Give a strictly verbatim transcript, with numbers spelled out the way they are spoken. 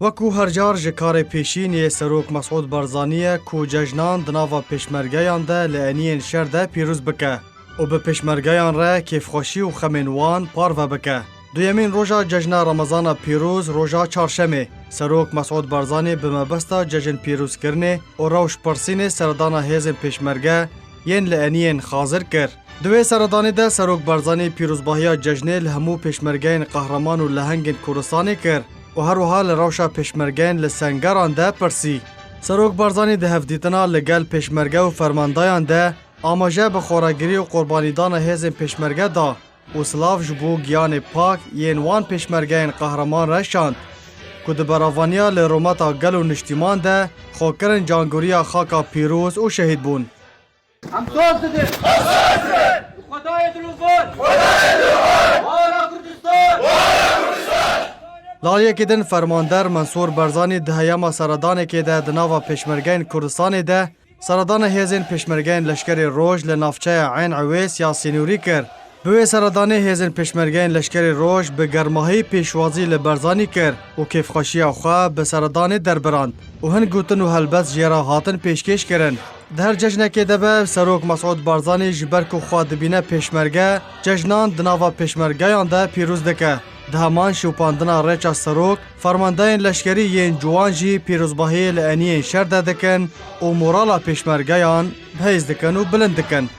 Wekû her car ji karê pêşîn yê Serok Mesûd Barzanî ye ku cejnan di nava pêşmergeyan de li eniyên şer de pîroz bike û bi pêşmergeyan re kêfxweşî û xemên wan parve bike. Duyemîn roja cejna Remezana pîroz, roja çarşemê, Serok Mesûd Barzanî bi mebesta cejn pîrozkirinê û rewş pirsînê seredana hêzên pêşmerge yên li eniyên xazir kir. Di wê seredanê de Serok Barzanî pîrozbahiya cejnê li hemû pêşmergeyên qehreman û lehengên Kurdistanê kir û her wiha li rewşa pêşmergeyên li sengeran de pirsî. Serok Barzanî di hevdîtina li gel pêşmerge û fermandayan de amaje bi xoragirî û qurbanîdana hêzên pêşmerge da û silav ji bo giyanê pak yên wan pêşmergeyên qehreman re şand ku di beravaniya li rûmeta gel û niştîman de xwe kirin cangoriya xaka pîroz û şehîd bûn. Em dost didin. Xwedayê dilûfar. Wara Kurdistan. Li aliyekê din fermander Mensûr Barzanî di heyama seredanekê de di nava pêşmergeyên Kurdistanê de seredana hêzên pêşmergeyên leşkerê roj li navçeya Eyn Ewês ya sînorî kir. Bi wê seredanê hêzên pêşmergeyên leşkerê roj bi germahî pêşwazî li Barzanî kir û kêfxweşiya xwe bi seredanê derbirand û hin gotin û helbest jê re hatin pêşkêş kirin. Di her cejnekê de be, Serok Mesûd Barzanî ji ber ku xwe dibîne pêşmerge, cejnan di nava pêşmergeyan de pîroz dike. Di heman şopandina rêça Serok, fermandeyên leşkerî yên ciwan jî pîrozbahiyê li eniyên şer de dikin û morala pêşmergeyan bihêz dikin û bilind dikin.